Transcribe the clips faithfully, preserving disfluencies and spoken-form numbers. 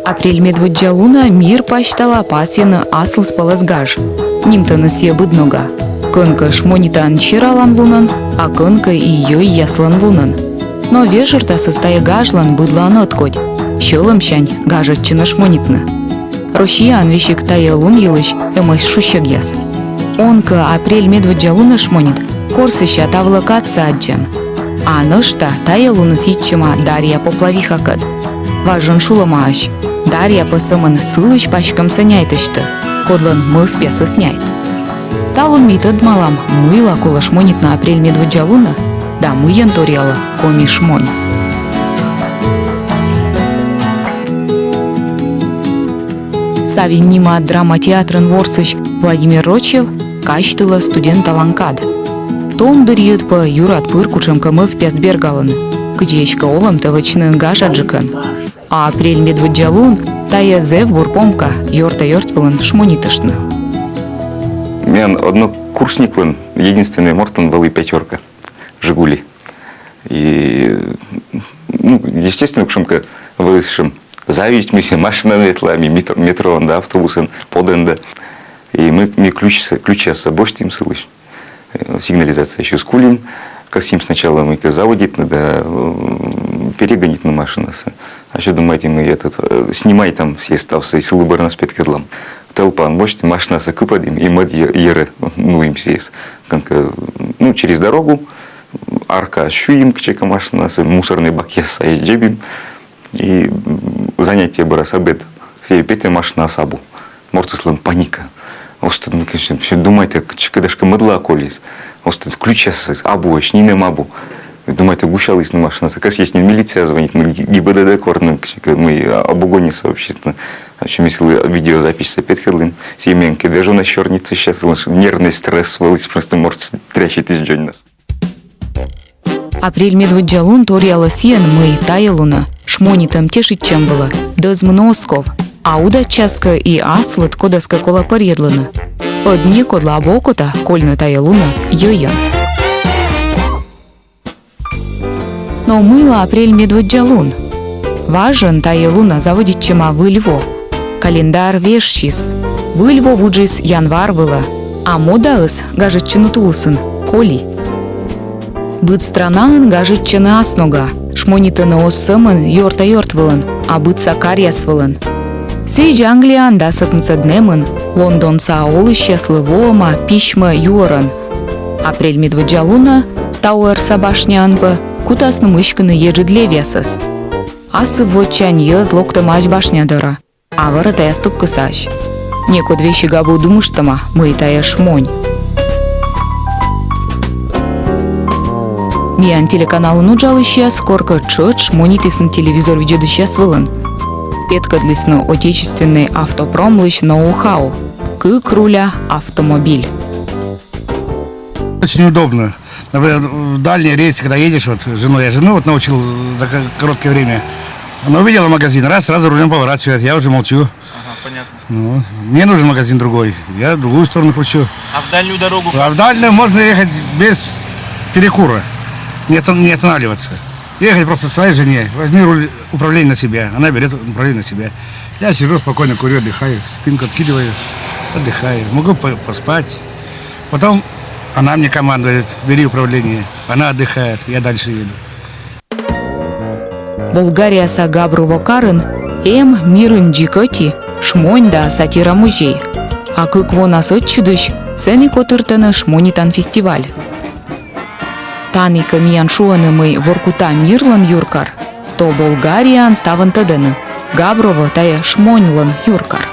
Апрель медводдза лунӧ мир пасьтала пасйӧны аслыспӧлӧс гаж. Нимтӧны сійӧ быд нога. Кӧнкӧ шмонитан сералан лунӧн, а кӧнкӧ и йӧйяслӧн лунӧн. Но вежӧртасыс тайӧ гажлӧн быдлаын ӧткодь. Сьӧлӧмсянь гажӧдчӧны шмонитны. Россияын весиг тайӧ лун йылысь эмӧсь шусьӧгъяс. Он кӧ апрель медводдза лунӧ шмонит, кор сэсся та вылӧ кадсӧ аддзан. А нӧшта тайӧ луныс йитчӧма Дарья Поплавихакӧд. Важӧн шулӧмаӧсь, Дарья пӧ сӧмын сылысь паськӧмсӧ няйтӧсьтӧ, кодлӧн мӧвпъясыс няйт. Талун ми тӧдмалам, мыйла колӧ шмонитны апрель медводдза лунӧ да мыйӧн торъялӧ коми шмонь. Савин нима драма театрын ворсысь Владимир Рочев казьтылӧ студенталан кад. Том дырйиыд пӧ юрад пыр кутшӧмкӧ мӧвпъяс бергалӧны, кыдзи эськӧ олӧмтӧ вӧчны гажаджыкӧн. А апрель медводдза лун — тайӧ зэв бур помка ёрта-ёрт вылын шмонитыштны. Миян однокурсниклӧн единственнӧй мортӧн вӧлі пятёрка. Жигули. И, ну, естественно, кутшӧмкӧ вӧлі сэтшӧм зависть, мый сійӧ машинаӧн ветлӧ, а ми метро-, метроӧн да автобусӧн, подӧн да. И ми, ми ключ-, ключсӧ босьтім сылысь. Э, сигнализация ещё скулим. Кӧсйим сначала мыйкӧ заводитны да, м, перегонитны машинасӧ. А ещё думайтім, мый этот, э, снимай там сійӧс ставсӧ, и сылы бӧрнас петкӧдлам. Тӧлпаӧн босьтім, машинасӧ кыпӧдім и мӧд йӧ-, йӧрӧ нуим сійӧс. Кӧнкӧ, ну, через дорогу, аркаӧ сюйим кыдзкӧ машинасӧ, мусорнӧй бакъяс сайӧ дзебим. И, м, занятие бӧрас, обед. Сійӧ петӧ, машинаыс абу. Мортыслӧн паника. Оз тӧд, ну, конечно, всё думайтӧ, кыдзкӧ, гашкӧ, мӧдлаӧ колис. Оз тӧд, ключсӧ абуӧсь, нинӧм абу. Думайтӧ, гусялісны машинасӧ. Кӧсйис нин милицияӧ звонитны, г-, ГИБДД корны, кыдзкӧ, мый, а, обугонитӧ сообщитны. Вообще, ми сылы видеозаписьсӧ петкӧдлім. Сійӧ миян кӧ вежонӧ сёрнитӧ сейчас, нервнӧй стресс вӧлі, просто мортыс тряситіс дзоньнас. Апрель медводдза лун торъялӧ сійӧн, мый тайӧ лунӧ шмонитӧм-тешитчӧм вылӧ дӧзмыны оз ков, а удайтчас кӧ и аслыд кодӧскӧ колӧ пӧрйӧдлыны. Ӧд некодлы абу окота кольны тайӧ лунӧ йӧйӧн. Но мыйла апрель медводдза лун? Важӧн тайӧ лунӧ заводитчӧма Выль во. Календарь вежсис. Выль во вуджис январь вылӧ, а модаыс гажӧдчыны тулысын коли. Быд странаын гажӧдчӧны ас нога, шмонитӧны оз сӧмын ёрта-ёрт вылын, а быдса каръяс вылын. Сідз, Англияын дас ӧкмысӧд нэмын Лондонса олысьяслы воӧма письмӧ юӧрӧн. Апрель медводдза лунӧ Тауэрса башняын пӧ кутасны мыськыны еджыд левъясӧс. Асывводзсянь йӧз локтӧмаӧсь башня дорӧ, а вӧрӧ тайӧ тупкӧсаӧсь. Некод весиг абу думыштӧма, мый тайӧ шмонь. Миян телеканалын уджалысьяс коркӧ тшӧтш шмонитісны телевизор видзӧдысьяс вылын. Петкӧдлісны отечественнӧй автопромлысь ноу-хау. Кык руля автомобиль. Очень удобно. Например, в дальние рейсы, когда едешь, вот с женой, я жену вот научил за ко-, короткое время. Она увидела магазин, раз, сразу рулем поворачивает, я уже молчу. Ага, понятно. Ну, мне нужен магазин другой, я в другую сторону кручу. А в дальнюю дорогу? А в дальнюю можно ехать без перекура, не, оста- не останавливаться. Ехать просто, сказать жене: «Возьми руль, управление на себя». Она берет управление на себя. Я сижу спокойно, курю, отдыхаю, спинку откидываю, отдыхаю. Могу по- поспать. Потом она мне командует: «Бери управление». Она отдыхает, я дальше еду. Болгарияса Габрово карын эм мирын дзик ӧти шмонь да сатира музей. А кык вонас ӧтчыдысь сэні котыртӧны шмонитан фестиваль. Тані кӧ миян шуӧны, мый Воркута мирлӧн юркар, то Болгарияын ставӧн тӧдӧны: Габрово — тайӧ шмоньлӧн юркар.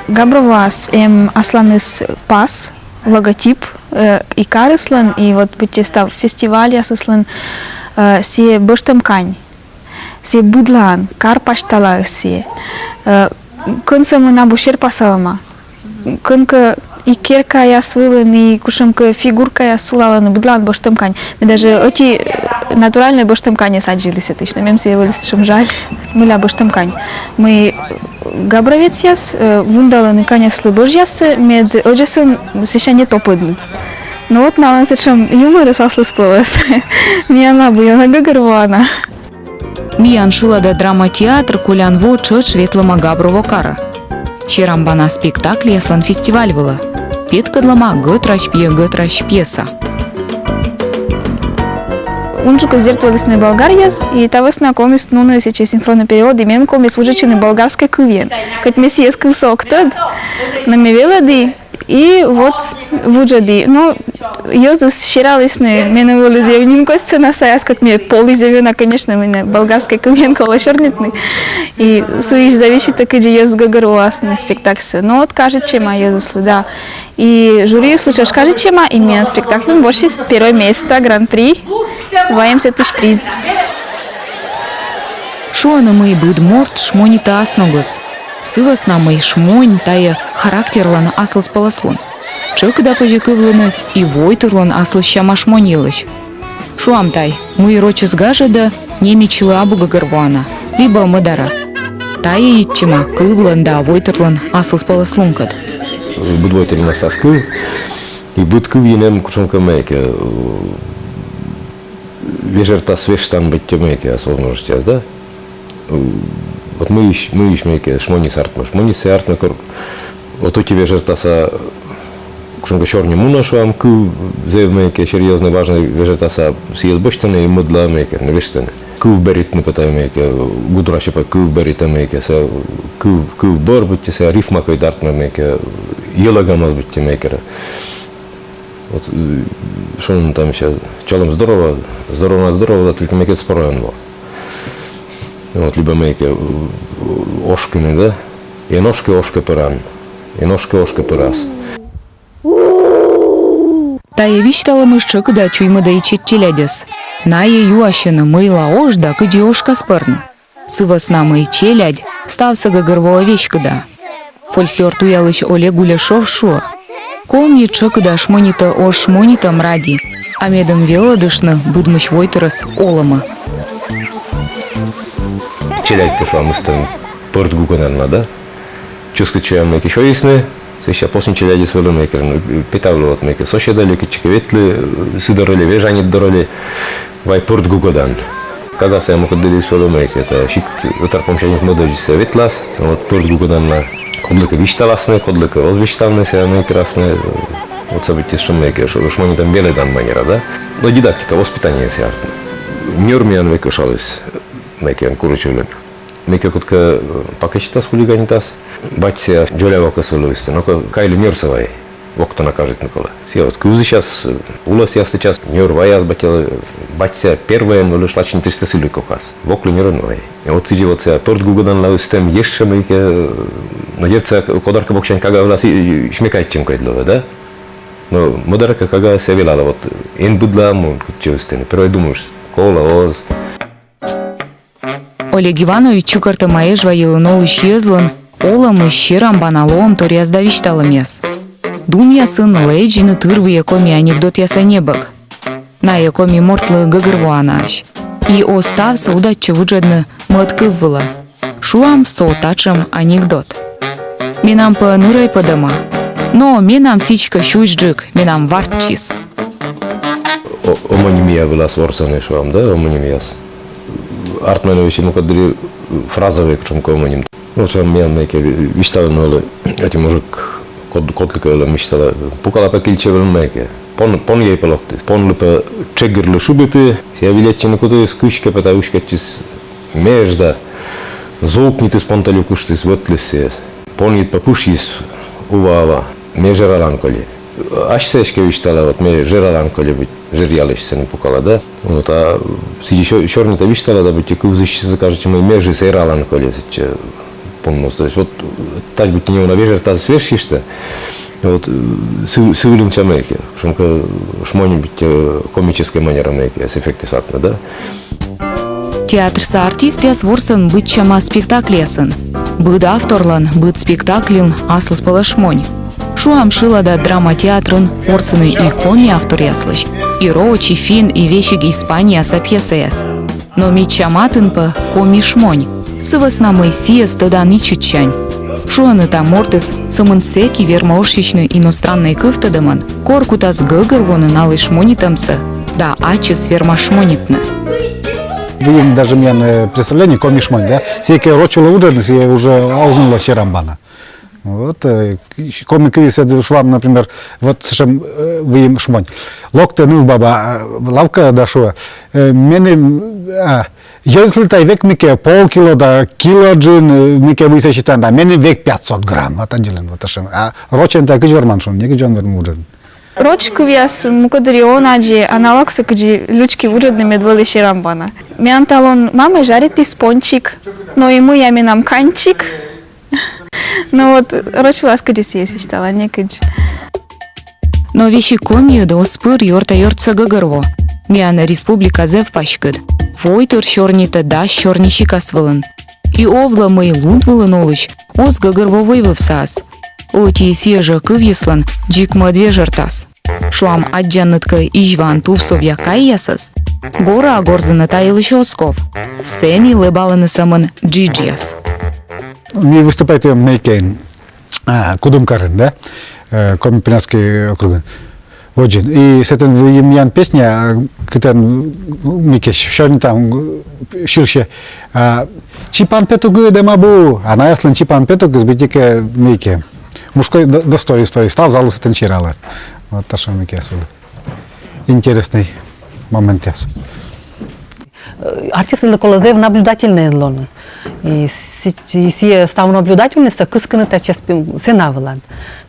Габровоас эм асланыс пас, логотип, э, и карыслӧн, и вот быттьӧ став фестивальясыслӧн, э, сійӧ бӧштӧм кань. Сійӧ быдлаын, кар пасьтала сійӧ. Э, кӧн сӧмын абу серпасалӧма. Кӧнкӧ и керкаяс вылын, и кутшӧмкӧ фигуркаяс сулалӧны, быдлаын бӧштӧм кань. Ме даже ӧти Натуральнӧй бӧжтӧм каньӧс аддзылі сэтысь, но мем сійӧ вӧлі сэтшӧм жаль. Мыйла бӧжтӧм кань? Мый габровецъяс, э, вундалӧны каньыслы бӧжъяссӧ, мед ӧдзӧсын сэсся не топӧдлыны. Но вот налӧн сэтшӧм юморыс аслыспӧлӧс. Миян абу ёна гӧгӧрвоана. Миян шылада драма театр колян во тшӧтш ветлӧма Габрово карӧ. Серамбана спектакльяслӧн фестиваль вылӧ. Петкӧдлӧма «Гӧтрась пиӧ, гӧтрась» пьеса. Унджыкыс, дерт, вӧлісны болгаръяс, и та вӧсна комиыс нуӧдны сэтчӧ синхроннӧй перевод, и мем комиыс вуджӧдчыны болгарскӧй кывйӧн. Кӧть ме сійӧс кывсӧ ог тӧд, но ме велӧді, и вот вуджӧді. Ну, йӧзыс сералісны, меным вӧлі зэв нимкодь сцена саяс, кӧть ме полі зэв ёна, конечно, менӧ болгарскӧй кывйӧн колӧ сёрнитны. И сыысь зависитӧ, кыдзи йӧз гӧгӧрвоасны спектакльсӧ. Но вот кажитчӧма йӧзыслы, да. И жюриыслы тшӧтш кажитчӧма, и миян спектакльын ворсіс первое место, гран-при. Вайим сэтысь приз. Шуӧны, мый быд морт шмонитӧ ас ногӧн. Сы вӧсна мый шмонь — тайӧ характерлӧн аслыспӧлӧслун. Тшӧкыда позьӧ кывлыны и войтырлӧн аслыссяма шмонь йылысь. Шуам тай, мый рочӧс гажӧдӧ, немецлы абу гӧгӧрвоана, либӧ мӧдарӧ. Тайӧ йитчӧма кывлӧн да войтырлӧн аслыспӧлӧслункӧд. Быд войтырын ас кыв, и быд кывйын эм кутшӧмкӧ мыйкӧ, э, вежӧртас вештан быттьӧ мыйкӧ ас возможностяс, да? Вот мыйысь, мыйысь мыйкӧ шмоньыс артмӧ. Шмоньыс сійӧ артмӧ, кор вот ӧти вежӧртаса кутшӧмкӧ сёрни мунӧ, шуам, кыв зэв мыйкӧ серьёзнӧй, важнӧй вежӧртаса, сійӧс босьтӧны и мӧдлаӧ мыйкӧ, но, вештӧны. Кыв беритны пӧ тай мыйкӧ, гудрасьӧ пӧ кыв беритӧ мыйкӧ, сійӧ кыв, кыв бӧр быттьӧ, сійӧ рифма кӧ артмӧ мыйкӧ, йӧлӧгӧмыс быттьӧ мыйкӧ. Вот, э, шуӧны там ещё: «Чолӧм, здорово, здорово, здорово, да только мыйкӧ спорӧн во». Вот, либӧ мыйкӧ, э, ошкыны, да? «Эн ошкы, ошкӧ пыран, эн ошкы, ошкӧ пырас». Тайӧ висьталӧмыс тшӧкыда чуймӧдӧ ичӧт челядьӧс. Найӧ юасьӧны, мыйла ош да кыдзи ошкас пӧрны. Сы вӧсна мый челядь ставсӧ гӧгӧрвоӧ веськыда. Фольклор туялысь Олег Уляшов шуӧ: коми тшӧкыда шмонитӧ ош шмонитӧм ради, а медым велӧдыштны быдмысь войтырӧс олӧмӧ. Челядь тӧ, шуам, ыстӧм пӧрт гугӧдан на, да? Чӧскыд сёян мыйкӧ сёйисны, сэсся посни челядьыс вӧлӧмӧ керны, петавлы вот мыйкӧ соседӧ ли, кытчӧкӧ ветлы, сы дорӧ ли, вежаньыд дорӧ ли, вай пӧрт гугӧдан. Кага сійӧ мукӧд дырйиыс вӧлӧмӧ керны, это сикт ӧтар помасяньыс мӧдӧдзыс ветлас, вот пӧрт гугӧдан на. Кодлыкӧ висьталасны, кодлыкӧ оз висьтавны, сійӧ мыйкӧ керасны, вот событие, шуам, мыйкӧ, ш-, шмонитӧм велӧдан манера, да? Но дидактика, воспитание сійӧ артмӧ. Нёр миян век ӧшаліс, мыйкӧ, курыч вылын. Мыйкӧ кодкӧ, э, пакӧсьтас, хулиганитас. Бать сійӧ дзоля во кӧ сылы ыстӧ. Но-ка, кайлы нёрсӧ вай. Вок тӧ накажитны колӧ. Сійӧ вот кывзысяс, э, улӧсъястӧ час, нёр ваяс батьлы, бать сійӧ первойӧн вӧлі шлачнитыштӧ сылы кокас. Воклы нёрӧн вай. И вот сідзи вот сійӧ пӧрт гугӧдан на ыстӧм ещӧ мыйкӧ, э, но дерт, сійӧ код-, код-, кодкӧ боксянь кага вылас и, и, и смекайтчӧм кӧ ӧд лоӧ, да? Но мӧдарӧ кӧ кага сійӧ велалӧ, вот, эн быдлы, мун, кытчӧ ыстыны. Первой думыштӧ, колӧ, оз. Олег Иванович чукӧртӧма Эжва йылын олысь йӧзлӧн олӧмысь серамбана лоӧмторъяс да висьталӧмъяс. Думъясын лэдзны тырвыйӧ коми анекдотъясӧн небӧг. Найӧ коми мортлы гӧгӧрвоанаӧсь. И оз ставсӧ удайтчӧ вуджӧдны мӧд кыв вылӧ. Шуам, со татшӧм анекдот. Менам пӧ нырӧй пӧдӧма. Но менам сідзкӧ сюсьджык, менам вартчис. О-, омонимия вылас ворсӧны, шуам, да, омонимияс. Артмӧны весиг мукӧд дырйи фразовӧй кутшӧмкӧ омоним. Ну, шуам, миян мыйкӧ ви-, висьталӧны вӧлі, ӧти мужик код-, кодлыкӧ вӧлӧм висьталӧ: пукала пӧ кильчӧ вӧлӧм мыйкӧ. Пон, понйӧй пӧ локтіс. Понлы пӧ чегырлы шыбиті, сійӧ вильӧдчыны кутіс, кыськӧ пӧ тай уськӧдчис меж да зукнитіс понтӧ, люкыштіс, вӧтліс сійӧс. Понйыд пӧ пышйис ува ава, ме жӧралан кольӧ. Асьсӧ эськӧ висьталӧ, вот ме жӧралан кольӧ быть, жӧръялысь сэні пукала, да? Вот, а сідзи сё-, сёрнитӧ висьталӧ да, быттьӧ кывзысьыс кажитчӧ, мый ме жӧ сэралан кольӧ сэтчӧ пон моз. То есть вот тадз быттьӧ неуна вежӧртасыс вежсьыштӧ. Вот, э, сы-, сы вылын сійӧ мыйкӧ, шуам кӧ, шмонь быттьӧ, э, комическӧй манера мыйкӧ эффектыс артмӧ, да? Театрса артистъяс ворсӧны быдсяма спектакльясын. Быд авторлӧн, быд спектакльын аслыспӧлӧс шмонь. Шуам, шылада драма театрын ворсӧны и коми авторъяслысь, и роч, и финн, и весиг Испанияса пьесаяс. Но медся матын пӧ коми шмонь. Сы вӧсна мый сійӧс тӧдан ичӧтсянь. Шуӧны, та мортыс сӧмын сэки вермӧ ошйысьны иностраннӧй кывтӧдӧмӧн, кор кутас гӧгӧрвоны налысь шмонитӧмсӧ да ачыс вермас шмонитны. Выйым даже миян, э, представление «Коми шмонь», да? Сійӧ кӧ роч вылӧ вуджӧдны, сійӧ уже оз нин ло серам бана. Вот, э, коми кывйыс, шуам, например, вот сэтшӧм, э, выйым шмонь. Локтӧ нывбаба, э, лавкаӧ да шуӧ: э, меным, а, если тай век мыйкӧ полкило да кило джын, э, мыйкӧ вӧйсӧ сетан да, меным век пятьсот грамм. Вот аддзылан вот сэтшӧм. А рочӧн тай кыдз верман шуны, некыдз он вермы вуджӧдны. Роч кывъяс мукӧддырйи он аддзы аналогсӧ, кыдзи лючки вуджӧдны, мед вӧлі серам бана. Миян талун мамӧ жаритіс пончик, но и мыйӧ менам канчик. Ну вот, роч вылас кыдзи сійӧс висьтала, некыдз. Но весиг комиыд оз пыр ёрта-ёртсӧ гӧгӧрво. Миян республика зэв паськыд. Войтыр сёрнитӧ дас сёрни сикас вылын. И овлӧ, мый лун вылын олысь оз гӧгӧрво войвывсаӧс. Ӧти сійӧ жӧ кывйыслӧн дзик мӧд вежӧртас. Шуам, аддзанныд кӧ изьваӧн тувсовъя кайясӧс, гораа горзыны та йылысь оз ков. Сэні лэбалӧны сӧмын джиджъяс. Ми выступайтім мыйкӧ, а, Кудымкарын, да? Э, Коми-Пермяцкӧй округын. Водзын. И сэтӧн выйым миян песня, а, кытӧн мыйкӧ сёрнитам, сьылсьӧ, а, «Чипан петугыд эм абу», а наяслӧн чипан петугыс быттьӧкӧ мыйкӧ мужское до-, достоинство, и став залыс сэтӧн сералӧ. Вот татшӧм мыйкӧ вӧлі интереснӧй моментъяс. Э, артистлы колӧ зэв наблюдательнӧй лоны. И си-, и сійӧ став наблюдательнӧйсӧ кыскыны татчӧс пи-, сцена вылад.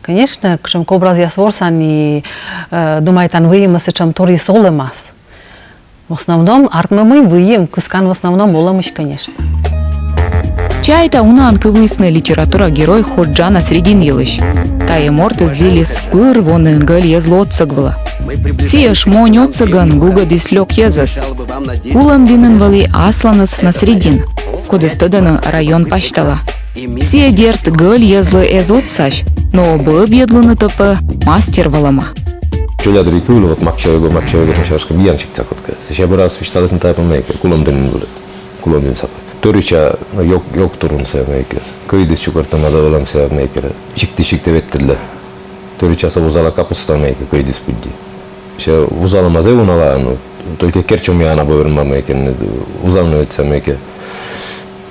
Конечно, кутшӧмкӧ образъяс ворсан и, э, думайтан, выйым сэтшӧм торйыс олӧмас. В основном, артмӧ, мый выйым, кыскан в основном олӧмысь, конечно. Чайта, унаӧн кывлісны литература герой Ходжа Насредин йылысь. Тайӧ мортыс зілис пыр воны гӧль йӧзлы отсӧг вылӧ. Сійӧ шмонь отсӧгӧн гугӧдіс лёк йӧзӧс. Кулӧмдінын вӧлі асланыс Насредин, кодӧс тӧдӧны район пасьтала. Сійӧ, дерт, гӧль йӧзлы эз отсась, но бӧбйӧдлынытӧ пӧ мастер вӧлӧма. Дзоля дырйи кывлі, вот Макся Ёгор, Макся Ёгор, мися, ӧшкӧ миян сиктса кодкӧ. Сэсся бӧрас висьталісны тайӧ пӧ мыйкӧ, Кулӧмдінын вӧлі. Кулӧмдінса пӧ. Тӧрича, ну, Ёг-, Ёг турунсӧ мыйкӧ. Кӧйдыс чукӧртӧма да вӧлӧмсӧ мыйкӧ. Сиктысь сиктӧ ветлӧдлӧ. Тӧричасӧ вузала капуста мыйкӧ, кӧйдыс пыдди. Сэсся вузалӧма зэв уналаӧ, ну, только керчомъяӧн абу вермӧма мыйкӧ, ну, вузавны ветлӧ мыйкӧ.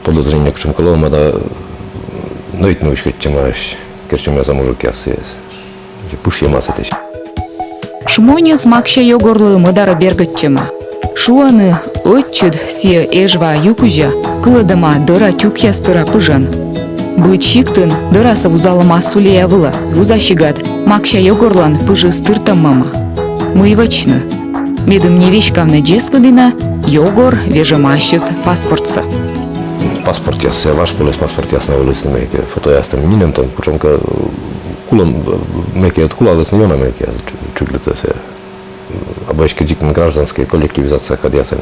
Подозрение кутшӧмкӧ лоӧма да, нӧйтны уськӧдчӧма, керчомъяса мужикъяс сійӧс. Пышйӧма сэтысь. Шмоньыс Макся Ёгорлы мӧдарӧ бергӧдчӧма. Шуӧны, ӧтчыд сійӧ Эжва ю кузя кылӧдӧма дӧра тюкъяс тыра пыжӧн. Быть сиктын дӧрасӧ вузалӧма сулея вылӧ. Вузасигад Макся Ёгорлӧн пыжыс тыртӧммӧма. Мый вӧчны? Медым не веськавны дзескыдінӧ, Ёгор вежӧма ассьыс паспортсӧ. Паспортъяссӧ, важ пӧлӧс паспортъяс на вӧлісны мыйкӧ, фотоястӧ нинӧмтӧм, кутшӧмкӧ, э, кулӧм, э, мыйкӧ ӧткулалісны ёна мыйкӧ, чу-, чуклитӧ сійӧ. Абу эськӧ дзик нин гражданскӧй коллективизация кадъясӧн.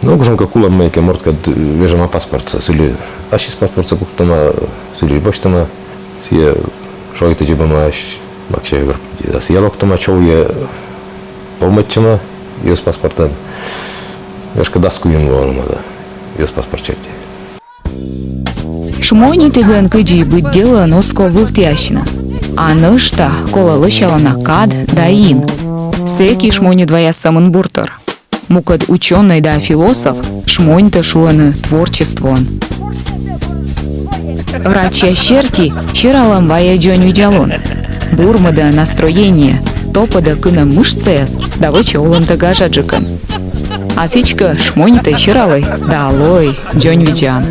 Но кутшӧмкӧ кулӧм мыйкӧ морткӧд вежӧма паспортсӧ, сылы ассьыс паспортсӧ пуктӧма, сылы босьтӧма, сійӧ шойты дзебӧмаӧсь Макся Ёгор пыдди. Да сійӧ локтӧма, човйӧ овмӧдчӧма йӧз паспортӧн. Эськӧ дас куим во олӧма да йӧз паспорт серти. Шмонитігӧн кыдзи быть делӧӧн оз ков вывтіасьны. А нӧшта колӧ лӧсялана кад да ин. Сэки шмоньыд ваяс сӧмын буртор. Мукӧд учёнӧй да философ шмоньтӧ шуӧны творчествоӧн. Врачьяс серти, сералӧм вайӧ дзоньвидзалун. Бурмӧдӧ настроение, топӧдӧ кынӧм мышцаяс да вӧчӧ олӧмтӧ гажаджыкӧн. А сідзкӧ, шмонитӧй, сералӧй да лоӧй дзоньвидзаӧн.